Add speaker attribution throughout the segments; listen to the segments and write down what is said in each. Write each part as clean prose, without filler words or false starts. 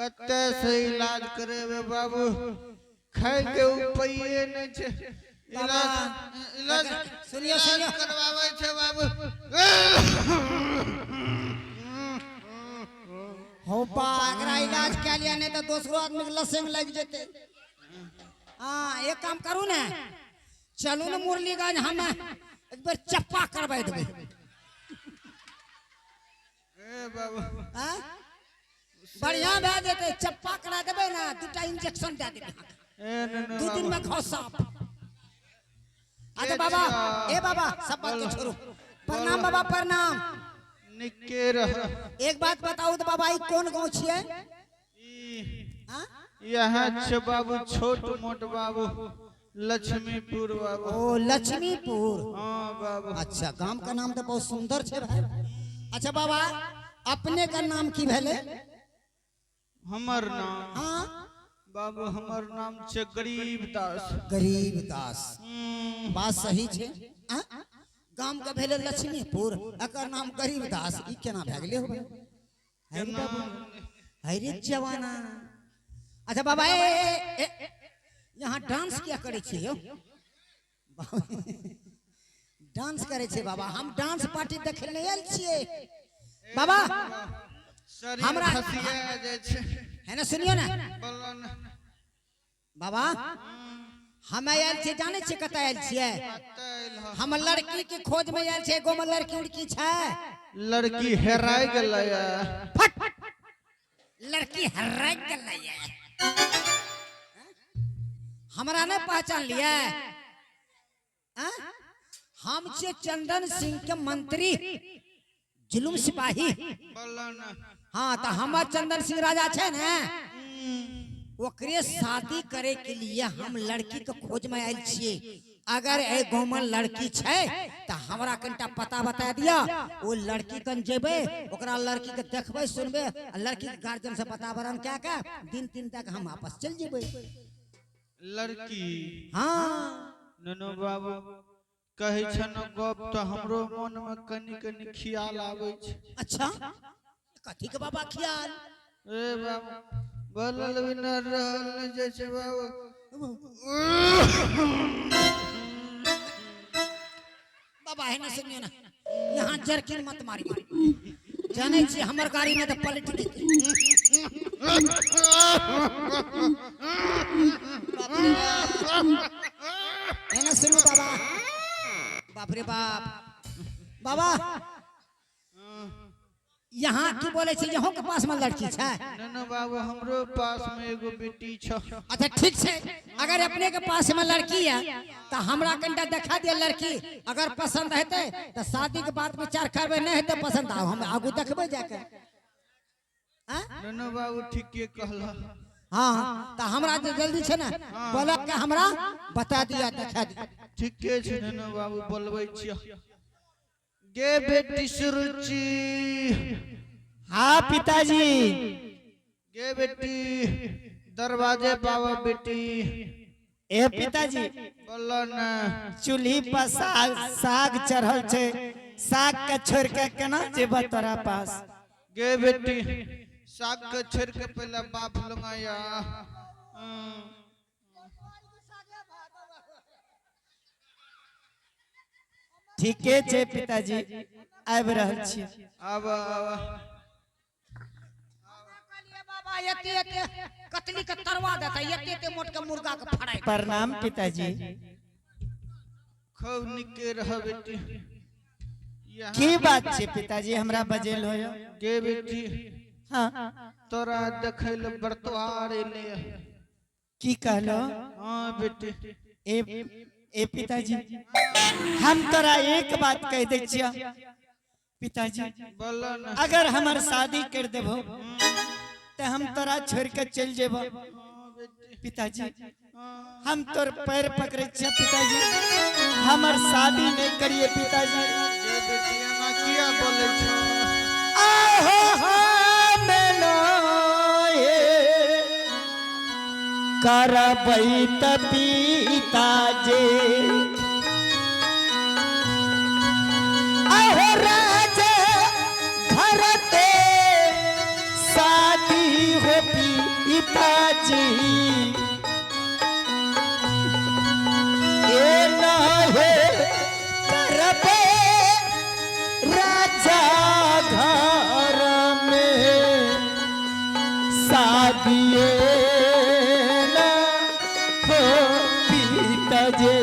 Speaker 1: कते से इलाज करेबे बाबू, खाय के उपाये नहि छै। इलाज इलाज
Speaker 2: सुनियो,
Speaker 1: इलाज
Speaker 2: सुनियो।
Speaker 1: करवाबै छै बाबू।
Speaker 2: हो बा, एकरा इलाज कए लिअ, नहि तऽ दोसरो आदमी के लसेंग लागि जेतै। हाँ, एक काम करू ने, चलू ने मुरलीगंज, हम एक बेर चप्पा करवाइ देबै।
Speaker 1: ए बाबू।
Speaker 2: हाँ? बढ़िया भए जेतै, चप्पा करा देबै ने, दूटा इंजेक्शन दए देबै।
Speaker 1: ए ननू
Speaker 2: 2 दिन
Speaker 1: बाबू।
Speaker 2: में घाव साफ। अच्छा बाबा, ए बाबा, सब बात के छोड़ू। प्रणाम बाबा, प्रणाम।
Speaker 1: निके रह।
Speaker 2: एक बात बताऊ तो बाबा, ई कोन गांव छियै?
Speaker 1: ई
Speaker 2: हाँ?
Speaker 1: यहाँ छै बाबू, छोट मोट बाबू, लक्ष्मीपुर बाबू।
Speaker 2: ओ लक्ष्मीपुर।
Speaker 1: हाँ बाबू।
Speaker 2: अच्छा, गाम का नाम तो बहुत सुंदर छै भाई। अच्छा बाबा, अपने का नाम की भेलै?
Speaker 1: हमर नाम?
Speaker 2: हाँ।
Speaker 1: बाबू, हमर नाम छै गरीब दास।
Speaker 2: गरीब दास। बात सही छै। हाँ? गाम के भेलै लक्ष्मीपुर, एकर नाम गरीब दास, ई केना भए गेलै हो भाई? है रे बाबू, है रे जवाना। अच्छा बाबा, ए, ए, ए, यहाँ डांस किया करै छियै यौ? डांस करै छै बाबा, हम डांस पार्टी देखै लए आयल छियै बाबा।
Speaker 1: शरीर खसिया जाइ छै।
Speaker 2: है ना, सुनियो ना।
Speaker 1: बोलो ना।
Speaker 2: बाबा, हम आयल छियै, जानै छियै कतऽ आयल छियै?
Speaker 1: कतऽ आयल हँ?
Speaker 2: हम लड़की के खोज में आयल छियै। एगो में लड़की उड़की छै?
Speaker 1: लड़की हेराय गेलै।
Speaker 2: फट, लड़की हराइ गेलै। हमरा नहि पहचान लियै? आँ? हम छियै चंदन सिंह के मंत्री, जुलुम सिपाही।
Speaker 1: बोलो ना।
Speaker 2: हाँ, तो हमर चंदन सिंह राजा छै ने, ओकरे शादी करे के लिए हम लड़की के खोज में आयल छियै। अगर एहि गाँव में लड़की छै तऽ हमरा कनिटा पता बता दिअ। ओ लड़की कन जेबै, ओकरा लड़की के देखबै, सुनबै आ लड़की के गार्जियन से वातावरण कए के दिन तीन तक हम वापस चलि जेबै।
Speaker 1: लड़की?
Speaker 2: हाँ।
Speaker 1: ननू बाबू, कहै छ न गप तऽ हमरो मन में कनि कनि ख्याल आबै छै।
Speaker 2: अच्छा, कथी के बाबा ख्याल?
Speaker 1: ए बाबू, बोलल बिना रहल नहि जाइ छै बाबू।
Speaker 2: बाबा, है ना, सुनियो ना, यहाँ जर्किन मत मारी, जानै छी हमर गाड़ी में तऽ पलट जेतै। बाप रे बाप। है ना, सुनू बाबा, बाप रे बाप। बाबा, यहाँ की बोले छी, यहाँ के पास में लड़की छै?
Speaker 1: ननू बाबू, हमरो पास में एगो बेटी छ।
Speaker 2: अच्छा, ठीक छै। अगर अपने के पास में लड़की है तो हमरा कनिटा देखा दिया लड़की। अगर पसंद हेतै तऽ शादी के बात विचार करबै, नहि हेतै पसंद आब हम आगू देखबै जाके। आँ?
Speaker 1: ननू बाबू, ठीके कहला।
Speaker 2: हाँ, तऽ हमरा जे जल्दी छै ने, बोला के हमरा बता दिया, देखा दिया।
Speaker 1: ठीके छै ननू बाबू, बोलबै छियै। गे बेटी सुरुचि।
Speaker 3: हाँ पिताजी।
Speaker 1: गे बेटी, दरवाजे पावा बेटी।
Speaker 3: ए पिताजी।
Speaker 1: बोलो ना।
Speaker 3: चूल्ही पर साग साग चढ़ल छै, साग के छोड़ के केना जेबह तोरा पास?
Speaker 1: गे बेटी, साग के छोड़ के पहले बाप लंगाया।
Speaker 3: ठीके छै पिताजी, आबि रहल छी।
Speaker 1: आब आब।
Speaker 2: कहलियै बाबा, एते एते कतली के तरवा देता, एते एते मोट के मुर्गा के फड़ाई।
Speaker 3: प्रणाम पिताजी।
Speaker 1: खूब निके रह बेटी। यहाँ
Speaker 3: की बात छै पिताजी, हमरा बजेल हो?
Speaker 1: गे बेटी।
Speaker 3: हाँ।
Speaker 1: तोरा देखै ले बरतवार एले।
Speaker 3: की कहलो?
Speaker 1: हाँ बेटी।
Speaker 3: ए ए पिताजी, हम तोरा एक बात कह दै छियै पिताजी।
Speaker 1: बोलो ना।
Speaker 3: अगर हमर शादी कर देबो तऽ हम तोरा छोड़ के चल जेबो।
Speaker 1: हाँ बेटी।
Speaker 3: पिताजी।
Speaker 1: हाँ।
Speaker 3: हम तोर पैर पकड़े छियै पिताजी, हमर शादी नहीं करिए पिताजी।
Speaker 1: गे बेटी, एना किया बोलै छौ?
Speaker 3: आहो मेलो करबै त पिताजी, आहो राजा भरते शादी हो। पिताजी ए नाहे करबे राजा घर में शादिए ना हो पिताजी।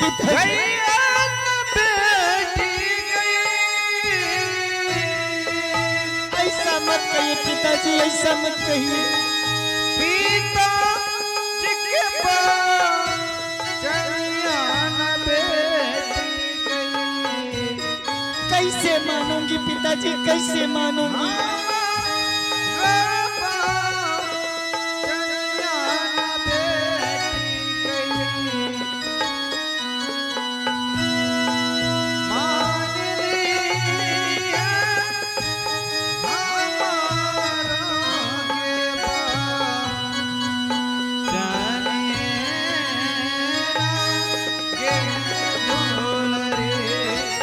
Speaker 3: पिताजी ऐसा मत कहिए पिताजी, ऐसा मत कहिए। कैसे मानूंगी पिताजी, कैसे मानूंगी?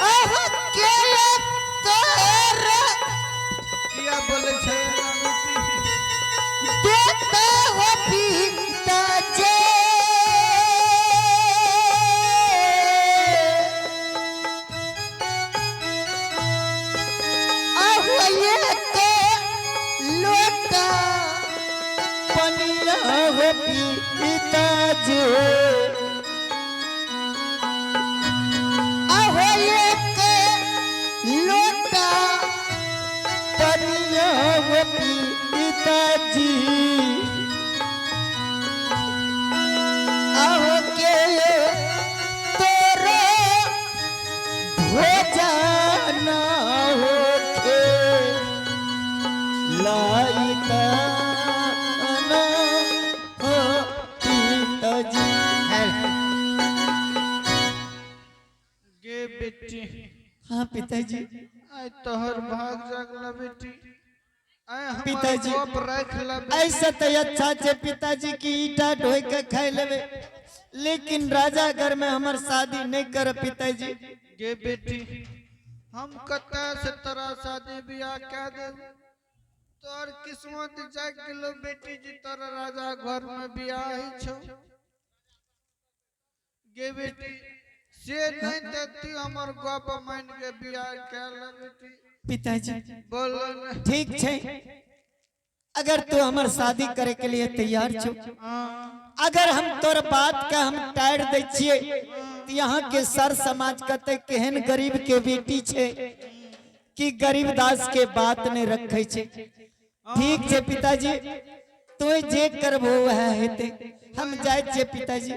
Speaker 3: आह, के तोर
Speaker 1: किया बोले छै बेटी?
Speaker 3: देता हो पिताजी। आह, ये के लोटा पनिया हो पिताजी। आह, ये के लोटा पनिया हो पिताजी। आहो के तोरो भोजन होखे लाइता ना हो पिताजी।
Speaker 1: गे बेटी,
Speaker 3: हाँ पिताजी।
Speaker 1: आइ तोहर भाग जागला बेटी, आइ हमर
Speaker 3: पिताजी।
Speaker 1: गप राख ला बेटी।
Speaker 3: ऐसा तो अच्छा छे पिताजी की ईटा ढोई के खाई लेवे, लेकिन राजा घर में हमर शादी नहीं कर पिताजी।
Speaker 1: गे बेटी, हम कतऽ से तोरा शादी बियाह कए देब? तोहर किस्मत जाग गेलो बेटी जी, तोरा राजा घर में बियाह होइ छौ। गे बेटी, से नहीं तऽ तू हमर गप मान के बियाह कए ले बेटी।
Speaker 3: पिताजी।
Speaker 1: बोल ने।
Speaker 3: ठीक छे, अगर तू हमर शादी करे के लिए तैयार छो,
Speaker 1: हाँ।
Speaker 3: अगर हम तोर बात का हम टायर दै छियै त यहाँ के सर समाज कहते केहन गरीब के बेटी छे कि गरीब दास के बात नहीं रखे छे। ठीक छे पिताजी, तू जे करबो वह हेते। हम जाय छियै पिताजी,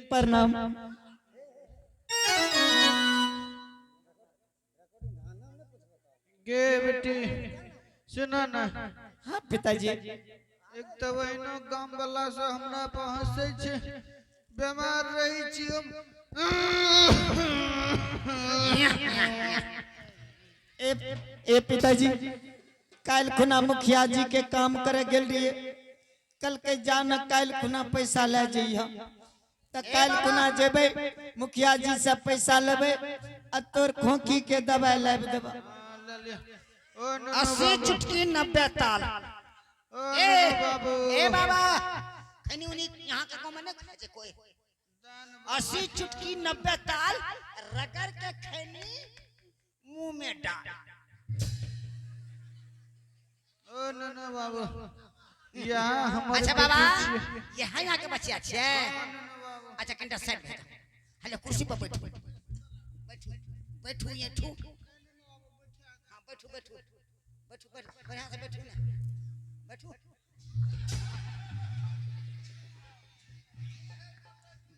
Speaker 3: प्रणाम।
Speaker 1: गे बेटी, सुन ने।
Speaker 3: हाँ पिताजी।
Speaker 1: एक तऽ ओहिनो गाम वाला सब हमरा पर हंसै छै, बेमार रहै छी हम।
Speaker 3: ए ए पिताजी, काल्हि खुना मुखिया जी के काम करे गेल रहिए, कल के जान काल्हि खुना पैसा ले जइह। तऽ काल्हि खुना जेबै मुखिया जी से पैसा लेबै आ तोर खोखी के दवाई लाबि देबऽ।
Speaker 1: हाँ, ले लिअ। ओ नुनू
Speaker 2: 80
Speaker 1: बाबू,
Speaker 2: चुटकी 90 ताल।
Speaker 1: ओ
Speaker 2: ए
Speaker 1: नुनू बाबू।
Speaker 2: ए बाबा, खनी उनी यहाँ के गाँव में नहीं खाए छै कोई। 80 चुटकी 90 ताल रगड़ के खैनी मुंह में डाल।
Speaker 1: ओ नुनू बाबू, यहाँ हमर
Speaker 2: अच्छा बाबा,
Speaker 1: बेटी छियै।
Speaker 2: यहाँ यहाँ के बच्चा छै।
Speaker 1: नुनू बाबू।
Speaker 2: अच्छा कनिटा साइड भए जाउ। हेलो, कुर्सी पर बैठू बैठू बैठू, ये ठू। हाँ बैठू बैठू बैठू बैठू, बढ़िया से बैठू ना, बैठू।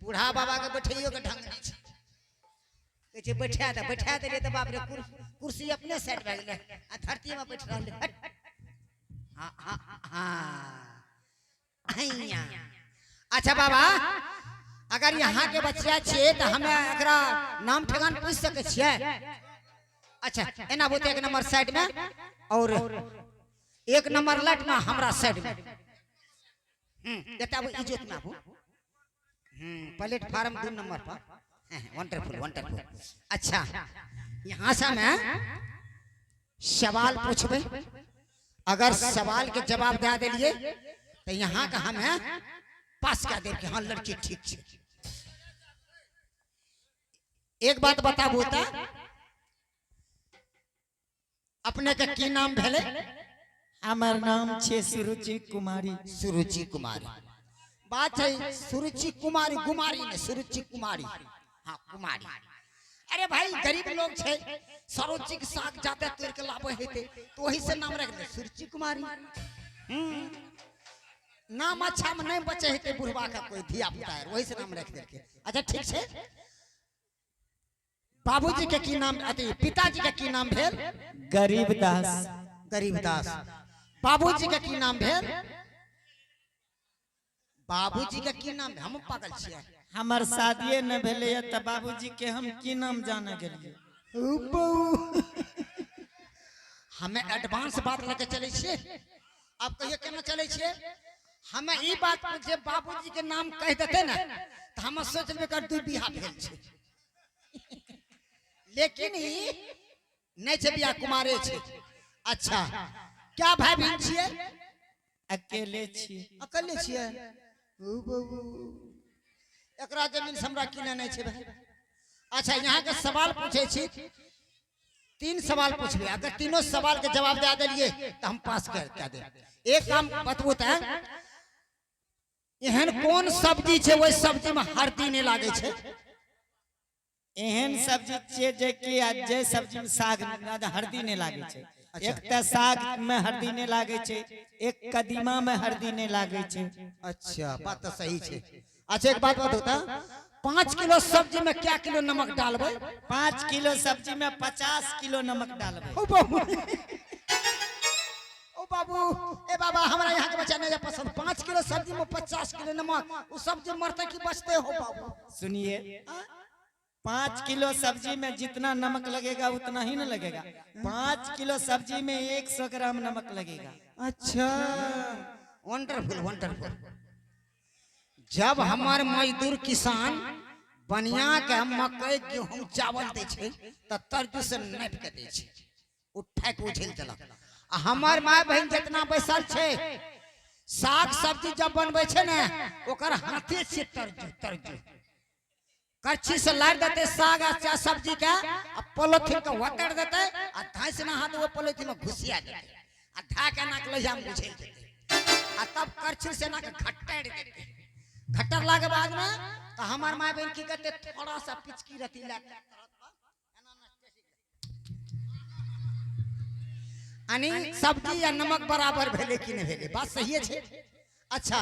Speaker 2: बूढ़ा बाबा के बैठैयो के ढंग नहीं छै। कहै छै बैठा दे, बैठा देलियै तऽ बाप रे, कुर्सी अपने साइड भए गेलै आ धरती में बैठ रहलै। हट। हाँ हाँ हाँ हैया। अच्छा बाबा, अगर यहाँ के बच्चा छियै तऽ हमे एकरा नाम ठेकान पूछि सकै छियै? अच्छा एना बोते 1 नंबर साइड में और 1 नंबर लाइट में हमरा साइड में। एतऽ आबू, इजोत में आबू। प्लेटफार्म 2 नंबर पर। Wonderful wonderful. अच्छा, यहाँ से मैं सवाल पूछबे, अगर सवाल के जवाब दे दिलिए तो यहाँ का हम है पास कर देब कि हाँ लड़की ठीक छे। एक बात बताबू त अपने के की नाम भेले?
Speaker 3: हमर नाम छे सुरुचि कुमारी।
Speaker 2: सुरुचि कुमारी। बात है सुरुचि कुमारी, कुमारी ने सुरुचि कुमारी, हाँ कुमारी। अरे भाई गरीब लोग छे, सरोची के साग जाते तोड़ के लाबे हेते तो वही से नाम रख दे सुरुचि कुमारी। नाम अच्छा में नहीं बचे हेते बुढ़वा का कोई धिया पुता है, वही से नाम रख दे के। अच्छा ठीक छे। बाबूजी के की नाम, अति पिताजी के की नाम भेल?
Speaker 3: गरीब दास।
Speaker 2: गरीब दास। बाबूजी के की नाम भेल? बाबूजी के की नाम? हम पागल छियै।
Speaker 3: हमर शादिये न भेलै त बाबूजी के हम की नाम जाने गेलियै।
Speaker 2: हमें एडवांस बात लेके चलै छियै। अब कहियो केना चलै छियै? हमें ई बात पूछे बाबूजी के नाम कह देते ने त हम सोच लेबै कर दू बियाह भेल छै, लेकिन ई नहि छै बियाह, कुमारे छै। अच्छा, क्या भाई बहन छियै?
Speaker 3: अकेले छियै।
Speaker 2: अकेले छियै? ओ बाबू, एकरा जमीन से हमरा किने नहि छै भाई। अच्छा, यहाँ के सवाल पूछे छी, 3 सवाल पूछबे, अगर तीनों सवाल के जवाब दे दिलिए तो हम पास कर देब। एक काम बतबू त एहन कोन सब्जी छै ओहि सब्जी में हरदी नहि लागै छै?
Speaker 3: एहन सब्जी छियै जे कि आज जे सब्जी में साग हरदी नहि लागै छै। एक तऽ साग में हरदी नहि लागै छै, एक कदीमा में हरदी नहि लागै छै।
Speaker 2: अच्छा, बात तो सही छै। अच्छा, एक बात बताऊ त 5 किलो सब्जी में क्या किलो नमक डालबै?
Speaker 3: 5 किलो सब्जी में 50 किलो नमक डालबै।
Speaker 2: ओ बाबू, ओ बाबू, ए बाबा, हमरा यहाँ के बच्चा नहीं पसंद। 5 किलो सब्जी में 50 किलो नमक, वो सब्जी मरते की बचते हो बाबू?
Speaker 3: सुनिए, 5 किलो सब्जी में जितना नमक लगेगा उतना ही न लगेगा। 5 किलो सब्जी में 100 ग्राम नमक लगेगा।
Speaker 2: अच्छा, वंडरफुल वंडरफुल। जब हमार मजदूर किसान बनिया के मकई गेहूं चावल दै छै त तरजू से नापि के दै छै, उठा के उझेल देलक। आ हमार माय बहन जितना बैसल छै साग सब्जी जब बनबै छै ने ओकर हाथे से तरजू तरजू करछी से लारि देते साग आ सब्जी के, आ पोलोथीन के वतर देते आ धांस ना हाथ वो पोलोथीन में घुसिया देते आ धा के नाक लोहिया में उझेल देते आ तब करछी से नाक घट्टर देते। घट्टर के बाद में तो हमार माय बहन की करते, थोड़ा सा पिचकी रती ला यानी सब्जी या नमक बराबर भेले कि नहीं भेले, बात सही है। अच्छा,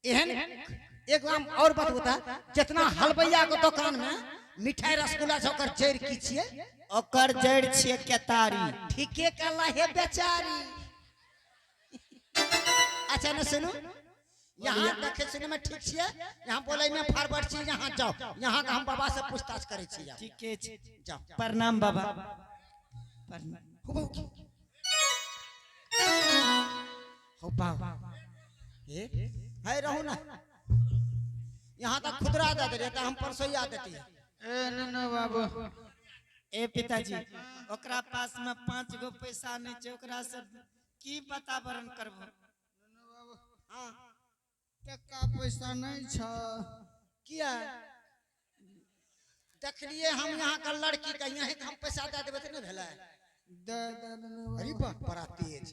Speaker 2: एहन एक काम और बात बता, जितना हलवैया के दुकान में मिठाई रसगुल्ला छै ओकर जड़ की छियै?
Speaker 3: ओकर जड़ छियै केतारी।
Speaker 2: ठीके कहला हे बेचारी। अच्छा न सुनू, यहाँ देखे सुने में ठीक छियै, यहाँ बोले में फॉरवर्ड छी, यहाँ जाओ, यहाँ के हम बाबा से पूछताछ करे छी।
Speaker 3: ठीके छै,
Speaker 2: जाओ।
Speaker 3: प्रणाम बाबा। प्रणाम।
Speaker 2: हो बाबा, ए है रहू ना, यहाँ तक खुदरा दे दे हम परसों आ देती है।
Speaker 1: ए नन्ना बाबू।
Speaker 3: ए पिताजी, ओकरा पास में 5 गो पैसा नहीं छै, ओकरा से की वातावरण करबो?
Speaker 2: हाँ।
Speaker 1: टका पैसा नहीं छ।
Speaker 2: किया देखलिए हम यहाँ का लड़की का यहाँ हम पैसा दे देबे त नहीं भेलै?
Speaker 1: दे दे नन्ना बाबू।
Speaker 2: अरे बाप, बड़ा तेज।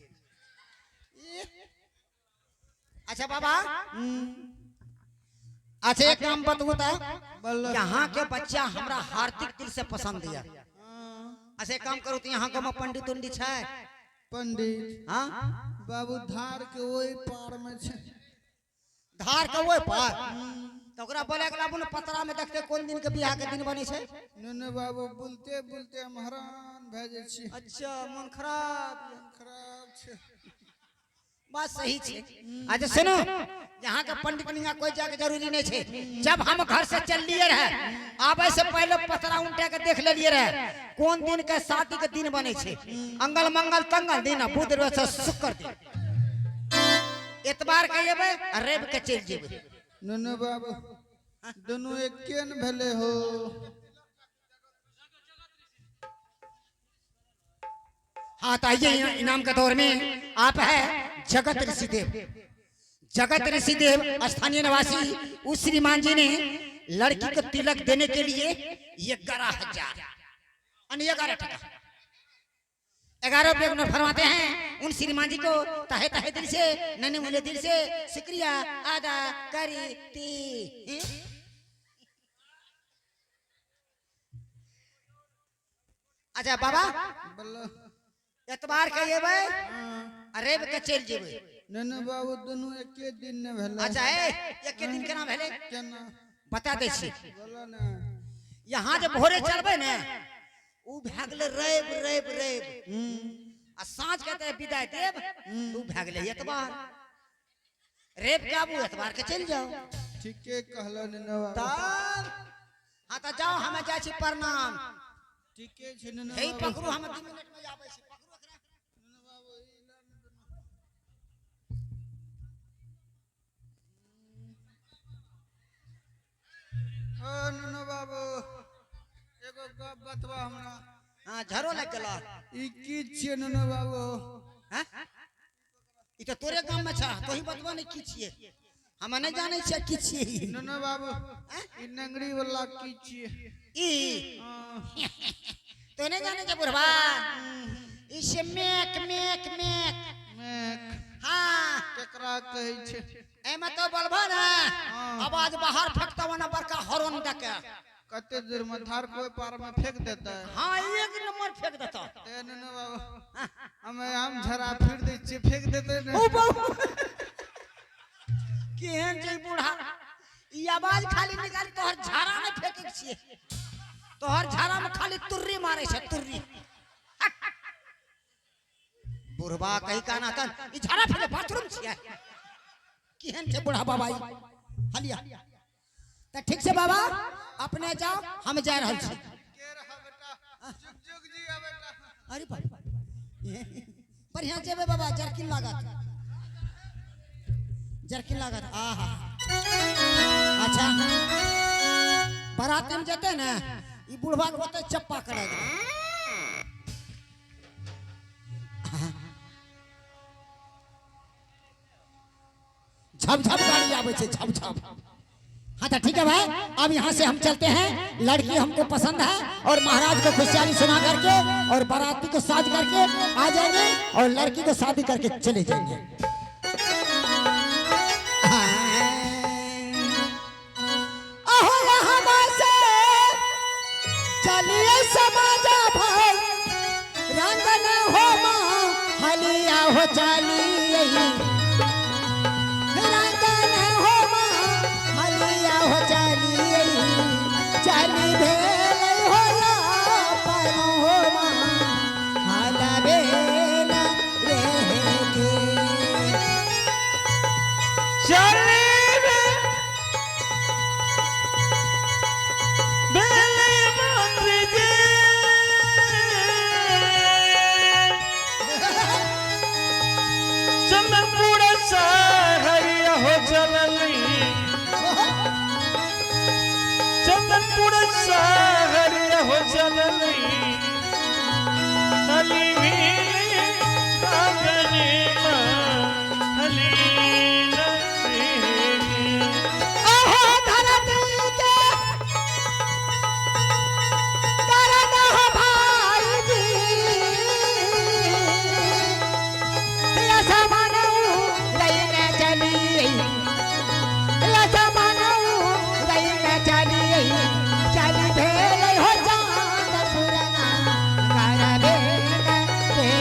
Speaker 2: अच्छा बाबा, अच्छा एक काम बतबू त यहाँ के बच्चा हमरा हार्दिक दिल से पसंद है। अच्छा एक काम करू त यहाँ के में पंडित उंडित छै?
Speaker 1: पंडित?
Speaker 2: हाँ।
Speaker 1: बाबू धार के ओहि पार में छै।
Speaker 2: धार के ओहि पार? तो ओकरा बोले के लाबू ने, पतरा में देखते कोन दिन के बियाह के दिन बनै छै।
Speaker 1: नन्ना बाबू, बोलते बोलते हम हैरान भए जाइ छी।
Speaker 2: अच्छा, मन खराब?
Speaker 1: मन खराब छै।
Speaker 2: बात सही छै। अच्छा सुनो, यहाँ के पंडित निया कोई जाके जरूरी नहीं छै। जब हम घर से चल लिए रहे, आबे से पहले पतरा उल्टा के देख लेलिए रहे कोन दिन के शादी के दिन बने छै। अंगल मंगल तंगल दिन, बुध रोज शुक्र दिन, एतवार के एबै आ रवि के चलि जेबै।
Speaker 1: नन्ना बाबू। दुनू एके न भेले हो।
Speaker 2: हाँ तो आइए, इनाम के दौर में आप है जगत ऋषिदेव। जगत ऋषिदेव स्थानीय निवासी, उस श्रीमान जी ने लड़की को तिलक देने के लिए 11,000 यानी 11 टका 11 रुपये नोट फरमाते हैं। उन श्रीमान जी को तहे तहे दिल से, नन्हे मुन्ने दिल से शुक्रिया अदा करी। अच्छा बाबा,
Speaker 1: बोलो।
Speaker 2: एतवार के एबै,
Speaker 1: हाँ।
Speaker 2: आ रवि के चलि जेबै।
Speaker 1: नन्हे बाबू, दुनू एके दिन ने भेलै।
Speaker 2: अच्छा, ए एके दिन केना भेलै?
Speaker 1: केना?
Speaker 2: बता दै छी।
Speaker 1: बोलो ने।
Speaker 2: यहाँ जे भोरे चलबै ने, उ भए गेलै रवि रवि रवि आ साँझ के तऽ विदाई देब, उ भए गेलै एतवार। रवि के आबू, एतवार के चलि जाउ।
Speaker 1: ठीके कहलो नन्हे बाबू।
Speaker 3: तब
Speaker 2: हाँ तऽ जाउ, हमे जाइ छी, प्रणाम।
Speaker 1: ठीके छै नन्हे
Speaker 2: हे
Speaker 1: बाबू।
Speaker 2: पकड़ू, हम 2 मिनट में आबै छी, पकड़ू एकरा।
Speaker 1: नन्हे बाबू, ई ला ने दुनू। ओ नन्हे बाबू, एगो गप बतबा हमरा।
Speaker 2: हाँ, झरो लागि गेल।
Speaker 1: ई की छियै नन्हे बाबू?
Speaker 2: हैं? ई तऽ तोरे गाम में छ, तोही बतबा ने की छियै, हम नहि जानै छियै की छियै ई।
Speaker 1: नन्हे बाबू, ई नंगड़ी वाला की छियै?
Speaker 2: ई?
Speaker 1: हाँ।
Speaker 2: तो नहीं जाने छै बुढ़वा, ई से मेक मेक मेक।
Speaker 1: मेक?
Speaker 2: हाँ।
Speaker 1: केकरा कहै छै?
Speaker 2: एमे तो बोलबो ने,
Speaker 1: हाँ।
Speaker 2: आवाज बाहर फेंकता ना, बड़का हॉर्न दके।
Speaker 1: कते दूर में? धार कोई पार में फेंक देता है?
Speaker 2: हाँ, एक नंबर फेंक देता।
Speaker 1: ते नन्हे बाबू, हमे आम झरा फिर दै छियै, फेंक देते ने?
Speaker 2: ओ बाबू, केहन छै बूढ़ा ई! आवाज खाली निकाली, तोहर झाड़ा में फेंके छियै, तोहर झाड़ा में खाली तुर्री मारे छै, तुर्री। हट। बुढ़बा कही का ना तन ई झाड़ा फेंके बाथरूम छियै। केहन छै बूढ़ा बाबा ई! हलिया तऽ ठीक छै बाबा, अपने जाओ, हम जा रहल छी।
Speaker 1: के रहा बेटा, जुग जुग जिया बेटा।
Speaker 2: अरे बाप, बढ़िया जेबै बाबा, जरकिन लागत, जरकिन लागत। आहा, अच्छा, बारात में जेतै ने, ई बुढ़वा के ओतै चप्पा करा देबै। झप झप गाड़ी आबै छै, झप झप। हाँ तो ठीक है भाई, अब यहाँ से हम चलते हैं। लड़की हमको पसंद है और महाराज को खुशहाली सुना करके और बाराती को साज करके आ जाएंगे और लड़की को शादी करके चले जाएंगे। अहो, यहाँ से चलिए समाज भाई, रंग न हो माँ हलिया हो, चलिए रंगन हो माँ हलिया हो, चलिए चली भेल हो अपन हो माँ हल भेल रे के।
Speaker 3: चले बेले मंत्री जी, चंदनपुर सहरिया हो चलली, चंदनपुर सहरिया हो चलली, हली मिली रागनी माँ हली न रे।
Speaker 2: अहो धरती के करण हो भाई जी, लसमनऊ लैने चली, लसमनऊ लैने चली, चली भेल हो चांद पुरना कर भेल रे।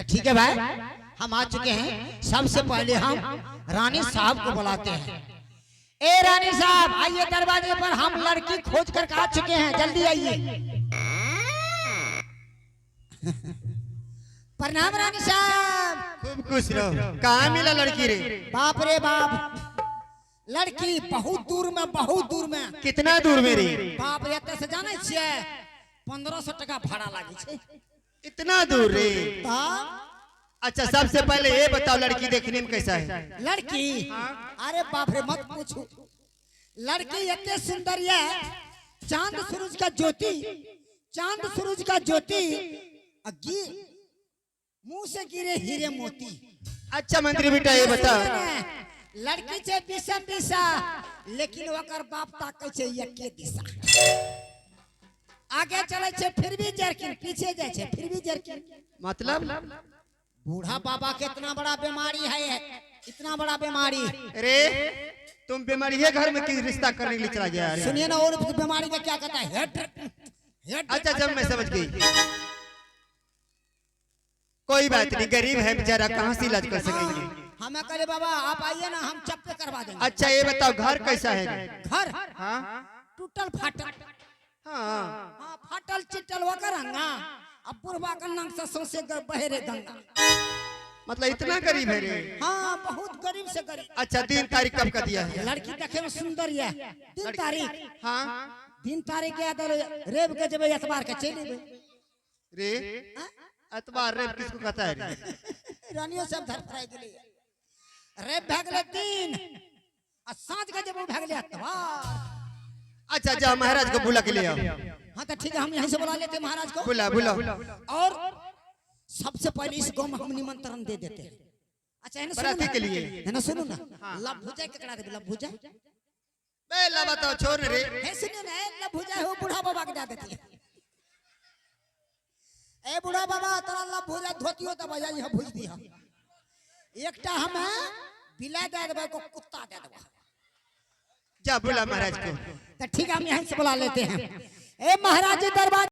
Speaker 2: ठीक है भाई, हम आ चुके हैं। सबसे पहले हम रानी साहब को बुलाते हैं। ए रानी साहब, आइए दरवाजे पर, हम लड़की खोज कर आ चुके हैं, जल्दी आइए। प्रणाम रानी साहब।
Speaker 4: खूब खुश रहो। कहाँ मिला लड़की रे?
Speaker 2: बाप रे बाप, लड़की बहुत दूर में, बहुत दूर में।
Speaker 4: कितना दूर में रे?
Speaker 2: बाप रे, एतऽ से जानै छियै 1500 टका भाड़ा लागै छै।
Speaker 4: इतना दूर रे?
Speaker 2: तऽ
Speaker 4: अच्छा, सबसे पहले ये बताओ, लड़की देखने में कैसा है?
Speaker 2: लड़की, अरे बाप रे, मत पूछू, लड़की एते सुंदर है, चांद सूरज का ज्योति, चांद सूरज का ज्योति, आ मुंह से गिरे हीरे मोती।
Speaker 4: अच्छा मंत्री बेटा, ये बता।
Speaker 2: लड़की छै बीसम दिशा, लेकिन ओकर बाप ताकै छै एके दिशा। आगे चले छै फिर भी जरकिन, पीछे जाइ छै फिर भी जरकिन।
Speaker 4: मतलब?
Speaker 2: बूढ़ा बाबा के इतना बड़ा बीमारी है, इतना बड़ा बीमारी।
Speaker 4: अरे, तुम बीमारी है घर में कि रिश्ता करने के लिए चला गया अरे?
Speaker 2: सुनिए ना, और बीमारी का क्या कहता है, हेड हेड।
Speaker 4: अच्छा, जब मैं समझ गई, कोई बात नहीं, गरीब है बेचारा, कहाँ से इलाज कर सकेंगे?
Speaker 2: हमें करे बाबा, आप आइए ना, हम चप्पे करवा देंगे।
Speaker 4: अच्छा, ये बताओ, घर कैसा है?
Speaker 2: घर?
Speaker 4: हाँ।
Speaker 2: टूटल फाटल।
Speaker 4: हाँ।
Speaker 2: हाँ, फाटल चिटल वकर हंगा, अब बुढ़वा का नाक से सौंसे बहे रे गंगा।
Speaker 4: मतलब इतना गरीब है रे?
Speaker 2: हाँ, बहुत गरीब से गरीब।
Speaker 4: अच्छा, दिन तारीख कब का दिया है?
Speaker 2: लड़की देखे में सुंदर है। दिन तारीख?
Speaker 4: हाँ।
Speaker 2: दिन तारीख के आधार रेब के जब एतवार के चलि एबै।
Speaker 4: रे, एतवार रेब किसको कहता है रे?
Speaker 2: रानियो सब धरफराइ गेलै। रेब भए गेलै दिन आ साँझ के जब भए गेलै एतवार।
Speaker 4: अच्छा, जा, महाराज को बुला के ले आओ।
Speaker 2: हाँ, तो ठीक है, हम यहीं से बुला लेते हैं महाराज को।
Speaker 4: बुला बुला।
Speaker 2: और सबसे पहले इस गांव में हम निमंत्रण दे देते हैं। अच्छा, है ना, सुनो
Speaker 4: बराती
Speaker 2: ना।
Speaker 4: के लिए।
Speaker 2: है ना, सुनो ना, लव भुजाई केकरा देबै, लव भुजाई?
Speaker 4: बे ला बताओ, छोड़ रे।
Speaker 2: है, सुनियो ना, ए, लव भुजाई हो बूढ़ा बाबा के दे देती है। ए बूढ़ा बाबा, तोरा लव भुजाई धोतियो दबा यहाँ भुज दिया। एकटा हम बिला दे देबै को कुत्ता दे देबै।
Speaker 4: जा, बुला महाराज को।
Speaker 2: तो ठीक है, हम यहीं से बुला लेते हैं। ए महाराज जी, दरबार।